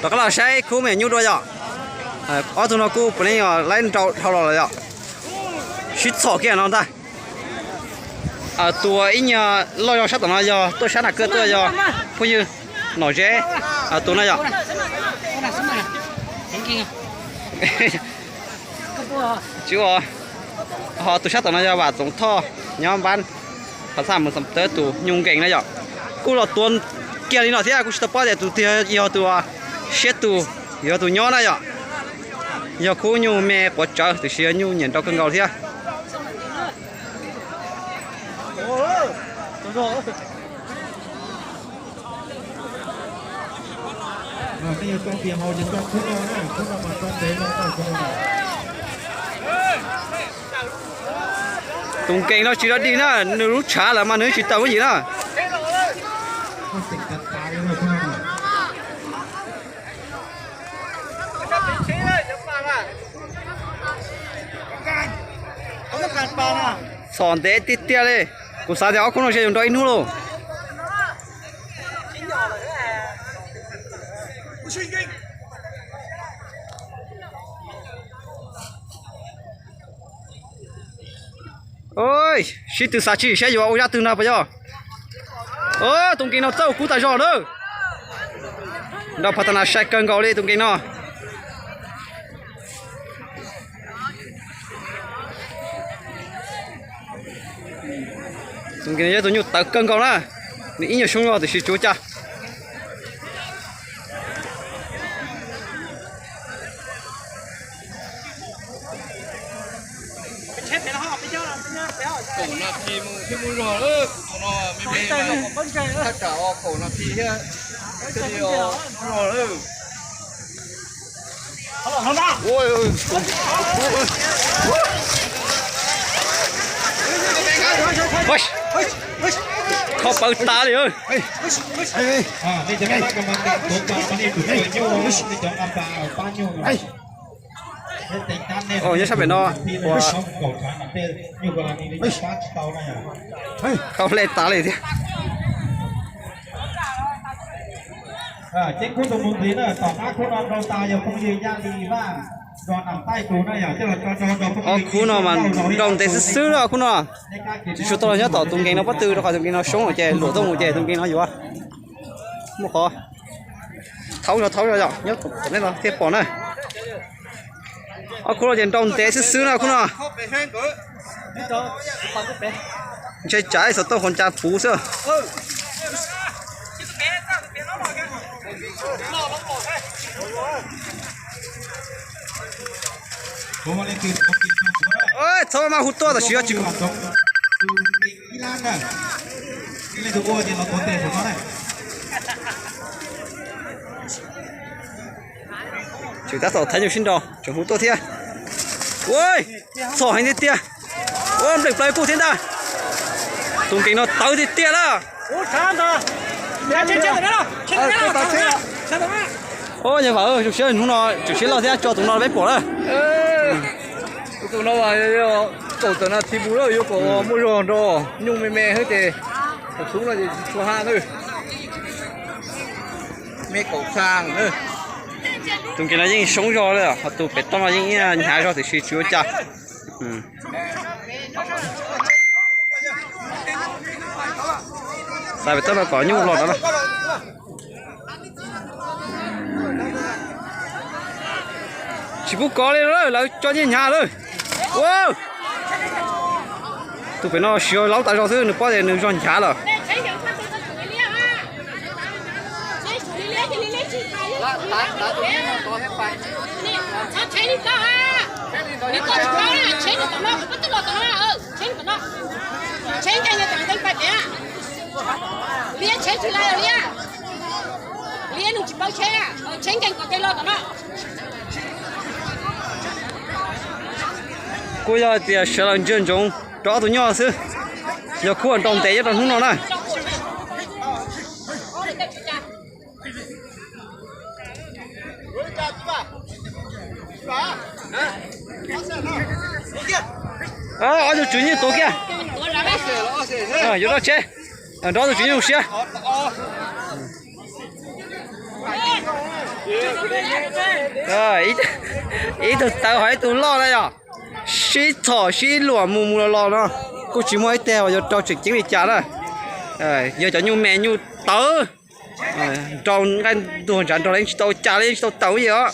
Rov qab los saib khub me nyuj dua yom. Ob tug no kuj puav leej yog laib nrau dhau los lawm yom. Sib txhom kiag no ntag. Tus ib nyuag loj zog sab tom no yog tuaj sab nram kawg tuaj yog phooj ywg Nom Zeb tus no yom. Tsis ua, ho tus sab tom no yog Vam Txoov Thoj nyob npab Phav Xaj Mus Xas Tawb tus nyuj nkees na yom. Kuj los tuav kiag li no thiab kuj tsis tau paub tias tus twg yog tus siab tus, yog tus nyob na yom. Yog khub nyuj me quav tsawv tiam sis yog nyuj nyiam nrau kawg nkaus thiab. Tus nkees no tsis rov dig na, nws lub tshav lawm mas nws tsis tawm hauj yim na. Txhom ntev tiag tiag li. Kuv xav tias ob khub no ntshe yuav nrau ib hnub lauj. Sib tw xav tsis saib yuav ua zaj twg na puas yog? Tus nkees no txawj ua kub tas zog na. Nrau phav tas nas sai kawg nkaus li tus nkees no. Tus nkees no yog tus nyuj tawv kawg nkaus na. Nws ib nyuag xyoob zog tiam sis tsis ua cas. Kaum nas this mus thiaj muaj zog lawm, tus no me me, thaj tsam os kaum nas this thiab thiaj li muaj zog lawm. Kho pawv tas li. Nyob sab pem no ua, kho hle tas li thiab. Ob khub no mas nrau ntev xwb xwb na khub no. Tsis tshua tau los nyob tom tus nkees no pob tw rau qhov tus nkees no soob ces luam tuaj mus ces tus nkees no yuav muaj qhov thaub zog thaub zog yom, nyob tom nej no thiaj pom na. Ob khub no ces nrau ntev xwb xwb na khub no. Ntshe tsam xov tooj qhov ncas puv xwb. Txhob maj hu tuaj tam sim no tsis Tseem tab tom thaiv nyuj sib nraus, tseem hu tuaj thiab. Ua, txhom heev tiag tiag. Ua, nplej plaws kuj thiab ntag. Tus nkees no tawv tiag tiag lawm. Ua, yog vam zoo siab hnub no tseem siab loj thiab tso tus no peb pom lawm. Tus no kaum tawm nas this mus lawm, yuav kom muaj zog nrau, nyuj me me xwb ces thaum xub no ces tsis tshua haj na. Me kaum xaa. Tus nkees no yeej soob zog li, ho tus pem toj no yeej ib hnyav zog tiam sis tsis ua cas. Xav pem toj no kom nyuj los no. Tsis pub kov li lawm, lawv tso nyiaj hnyav lawm. Ua, tus pem no siv laub tas zog xwb, nws paub tias nws zog hnyav lawm. Kuj yog tias sawv los ntsia ntsoov rau ob tug nyuj xwb, yog khub nrau ntev nyob rau hnub no na. Ob tug tswv nyuj tuav kiag. Yuav rau tsheb, nrog tus tswv nyuj zoo siab. Ib tug tawv ho ib tug loj na yom. Sib txhom sib luam mus mus los los no, kuj tsis muaj ib teg uas yuav rau tseem ceeb li cas na. Yog cov nyuj me nyuj tawv, nrau nqaij ntuag ntshav nrog yeej tsis tau cas li, yeej tsis tau tawm li os.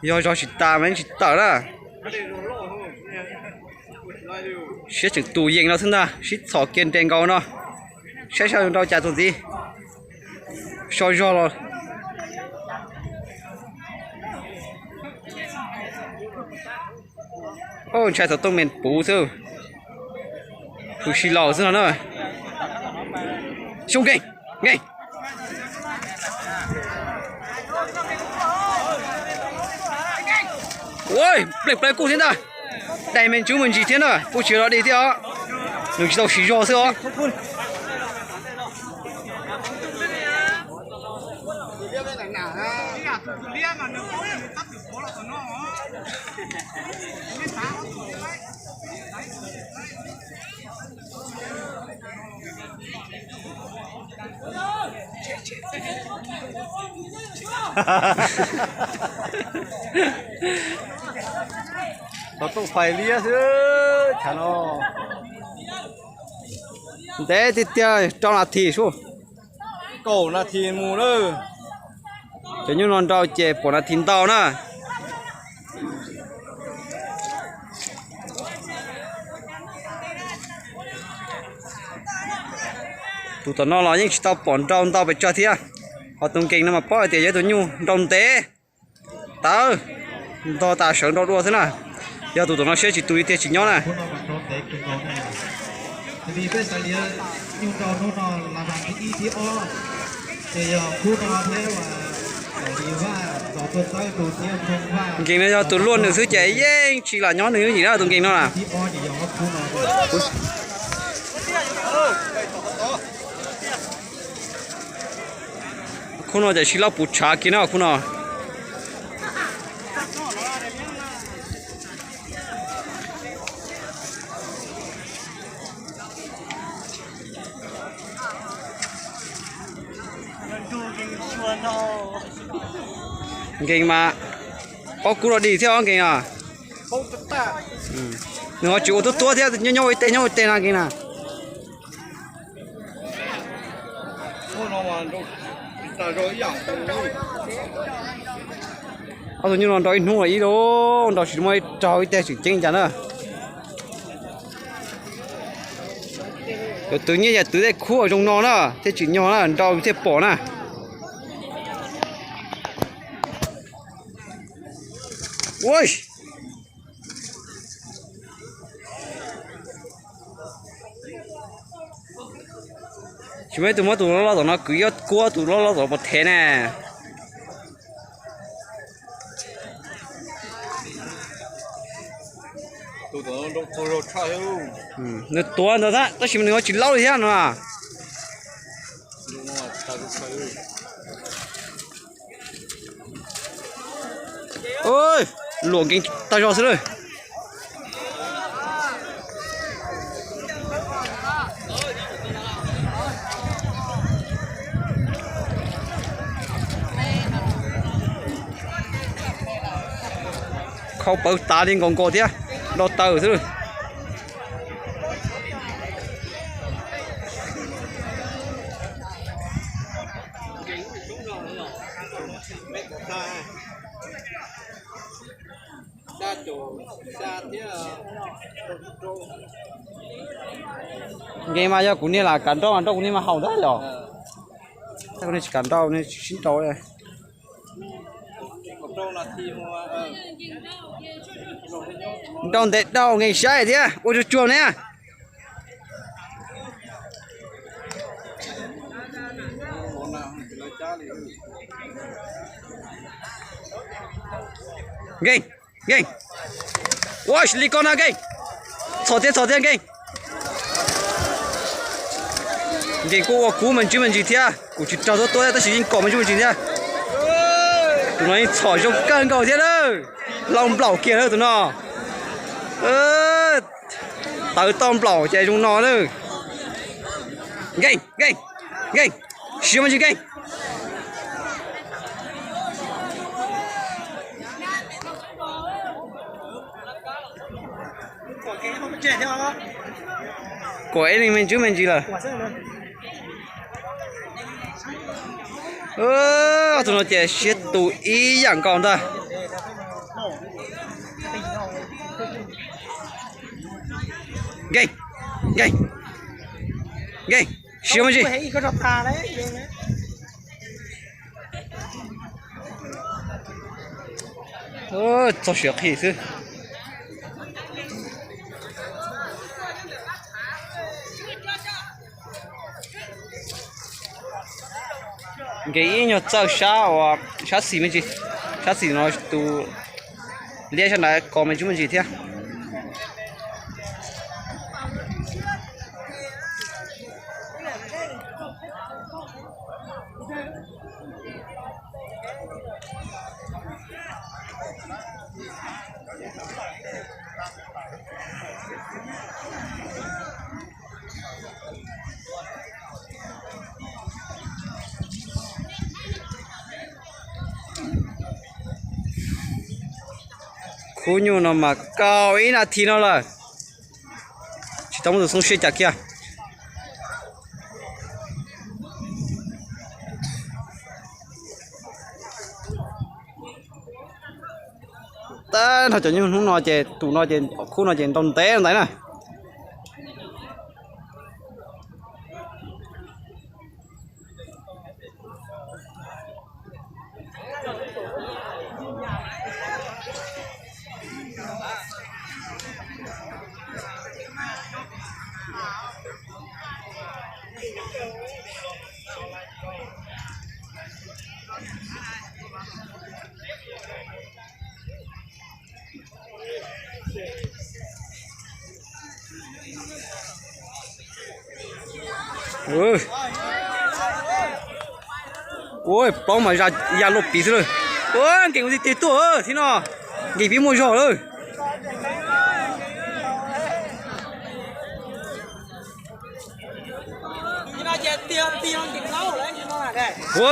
Yog zog tsis tas mas yeej tsis tawm na. Siab tseem tus yees no xwb ntag, sib txhom kiag nres nkaus no. Saib seb nrau cas tus ntxiv. So zog los. Ntshai thaum tooj me puv xwb. Hwm si laus xwb no na. Xyoo nkees, nkees. Ua pleej pleev kuj thiab ntag. Daig me ntsis me ntsis thiab na, kuj tsis los dig thiab os. Nws tsis tau siv zog xwb os. Tau tooj fais liab xwb chav no. Ntev tiag tiag, rau nas this sub. Kaum nas this mus lawm. Cov nyuj no nrau ces pom nas this ntau na. Tus tom no los yeej tsis tau pom nrau ntau pes tsawg thiab. Ho tus nkees no mas paub hais tias yog tus nyuj nrau ntev, tawv, ntog tas sawv nrau dua xwb na. Yog tus tom no siab tsis tus li tiag tsis nyob na. Nkees no yog tus luaj nws xwb ces yeej tsis lam nyob nws lub yim na tus nkees no na. Khub no ces sib laub puv tshav kiag na khub no. Nkees mas paub kub los dig thiab os nkees na. Nws ho tsis ua tuab tuab thiab, nyob nyob ua ib teg nyob ua ib teg no nkees na. Ob tug nyuj no nrau ib hnub los ib lub, nrau tsis muaj ib raug ib teg tseem ceeb cas na. Yuav twv nyiaj yam twv tej khub zoo no na thiaj tsim nyog na, nrau thiaj pom na. Tsis muaj ib tug muab tus loj loj tom no kwv, yuav kuab tus loj loj tom no pov thev ne. Nws tuav ntawd tab sis mas nws ho tsis laub li thiab no. Luam nkees tag zog xwb lawm. Khau pawv tav li nkaus nkaus thiab, do taw xwb. Nkees mas yog kuv niag lam kam nrauj mas nrauj kuv niag mas haum ntag los. Tab kuv niag tsis kam nrauj, niag tsis sib nrau. Nrau ntev dhau nkees saib thiab ua tsuag tsuag ne. Nkees, nkees. Ua li ko no nkees. Txhom thiab txhom thiab nkees. Nkees kuj ua kub me ntsis me ntsis thiab, kuv tsis raug tuab tuab tab sis yeej kom me ntsis me ntsis thiab. Tus no yeej txhom zoo kawg nkaus thiab lawm. Lau nplaum kiag lawm tus no. Tawv tau nplaum ces zoo no lawm. Nkees, nkees, nkees. Siab me ntsis nkees. Kuam ib leeg me ntsis me ntsis lawm. Tus no ces siab tus ib yam nkaus ntag. Nkeej, nkeej, nkeej, siab me ntsis. Txog siav qhi xwb. Nkees ib nyuag txawj sab uas sab xis me ntsis, sab xis no tus liab sab nrad kos me ntsis me ntsis thiab. Khub nyuj no mas kaum ib nas this no lawm, tsis tau muaj tus xoob siab cas kiag. Tab nrho cov nyuj hnub no ces tus no ces khub no ces nrau ntev ntawd na. Ua plaub mas ya luaj piv xwb lawm. Ua nkees ua tig tig tuaj thiab no, nkees pib muaj zog lawm. Ua,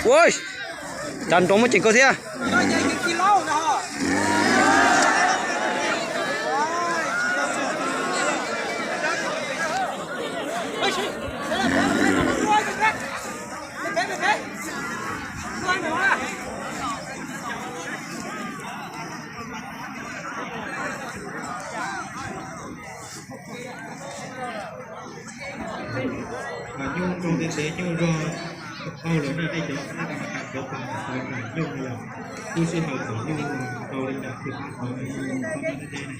ua, cas nrov muaj ceem kawg thiab. Nyuj rau ntev ntev nyuj zog tau lawm na, nej cov nab ka mas kas cov pas tau tas nyuj no yog lub sij hawm thaum nyuj tau li cas thiaj pab tau nyuj tau ntev ntev ne.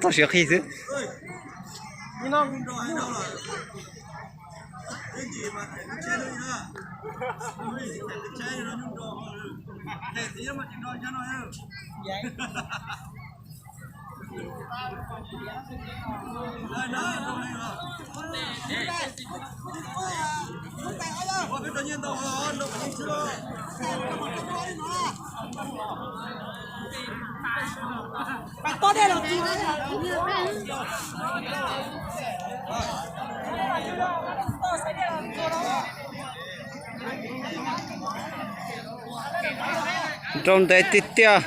Txog siav qhi xwb. Nrau ntev tiag tiag.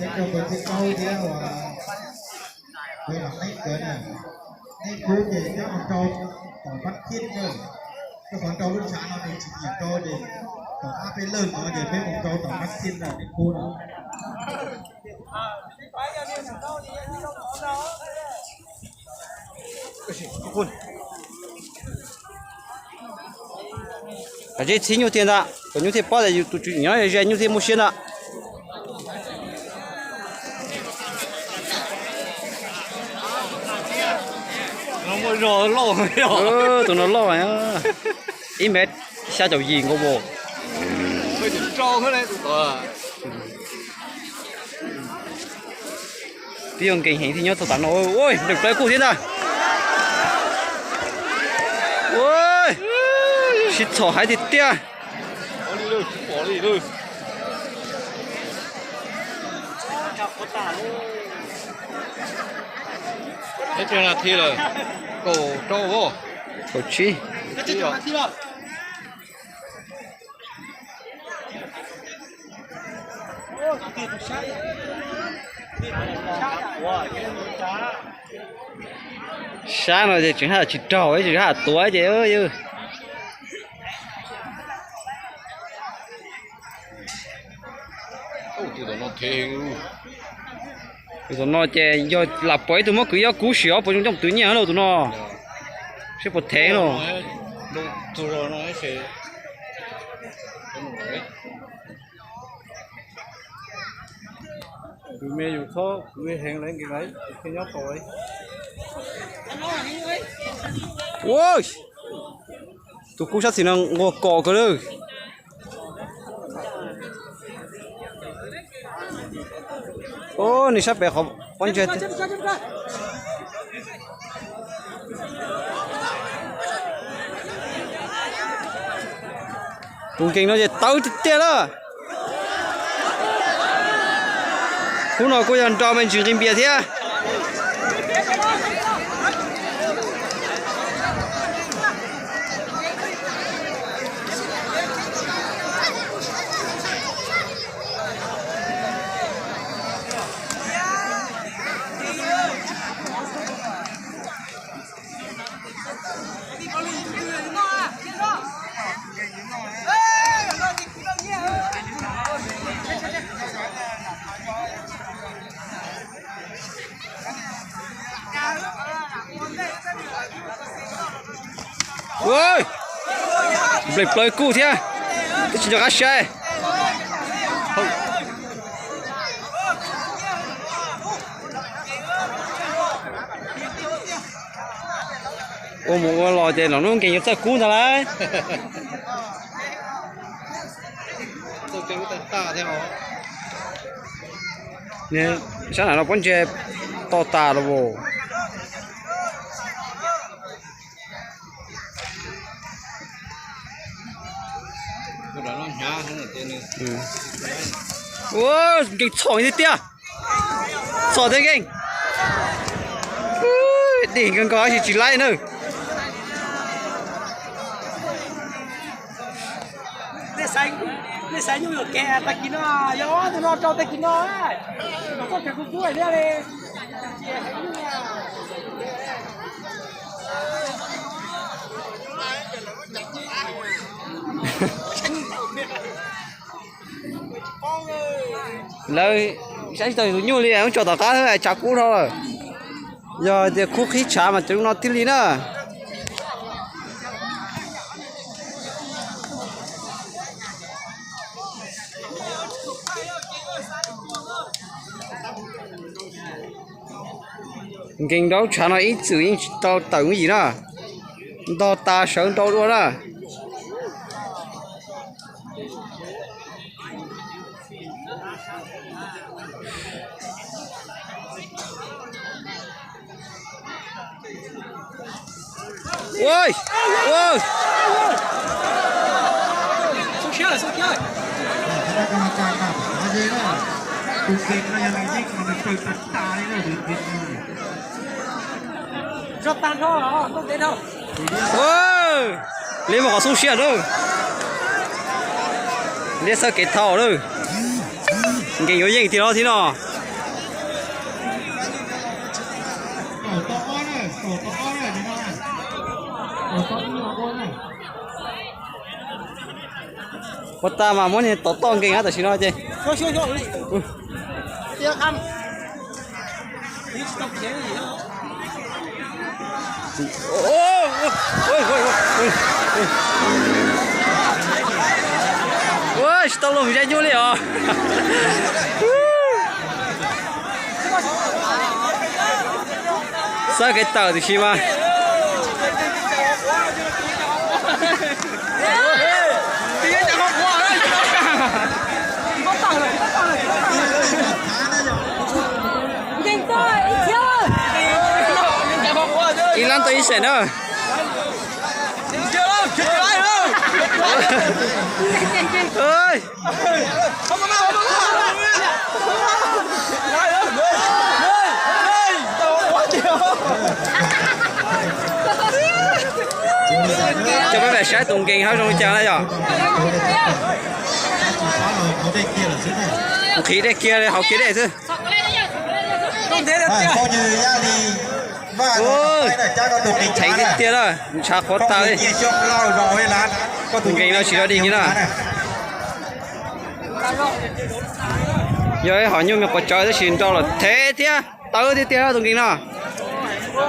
Peb rau tus thib plaub thiab uas peb los neeb kawv na. Neeb kub ces nyob mus rau tom pab khib na. Koj qhov rau lub tshav no nws tsis nyiam rau ces tom qab peb lawg no ces peb mus rau tom pab khib na neeb kub no. Kav tsij txhib nyuj tiag ntag kom nyuj thiaj paub tias yus tus tswv nyob ze nyuj thiaj muaj siab ntag. Tus no loj, ib mev xya caum yim nkaus vos. Twb yog nkees heev thiaj nyob txog tav no, nplej plaws kuj thiab ntag. Sib txhom heev tiag tiag. Peb caug nas this lawm, kaum rau os. Kaum tsib. Sab no ces tseem haj tsis raug, tseem haj tuav ces yog. Tus no ces yog lam pom ib tug muab kwv yob kub sim ob puas zoo coob twv nyiaj lauj tus no. Seb puas thev lauj. Kwv me yus txhob kwv heev lawv nkees lawv thiaj nyob tau. Tus kub sab txim no nquag kom kawg lawm. Nws sab pem qhov pob ntseg. Tus nkees no ces tawv tiag tiag lawm. Hnub no kuj yog nrau me ntsis nqi npias thiab. Nplej plaws kuj thiab, twb tsis nco qab saib. Ua mus ua los ces los hnub nkees yuav txawj kub ntag lauj. Sab nram no pob ntseg to tas los. Nkees txhom tiag tiag. Txhom tiag nkees. Dim nkaus nkaus tab sis tsis laib na. Nej xaiv nyuj yuam kev tag kis no, yog ob tug no rau tag kis no, kom txoj kev kub kub thiab li. Lawv saib tsis tau tus nyuj li, tso tom qab tsav kub dhau lawm. Yog tias kub qhib tshav mas cov no thiaj li na. Nkees nraub tshav no ib txwm yeej tsis tau tawm mus yim na. Ntog tas sawv nrau dua na. Liab muaj qhov xub siab lawm. Liab txhawb kev thau lawm. Nkees yuav yeej tiag los thiab no. Ua tas mas muab niag tom toj nkees tam sim no ces. Ua tsis tau loo zaj nyuj li os. Txhawb kev tawm tiam sis mas. Ib lab tau ib xees na. Coj peb mam saib tus nkees hab zoo li cas na yom. Nqhis dej kiag li, haus kiag dej xwb. Heev tiag tiag na, ntshav qhuav tag li. Tus nkees no tsis zov dig li na. Yog ib hom nyuj me quav tsawv tab sis nrau los thev thiab tawv tiag tiag tus nkees no.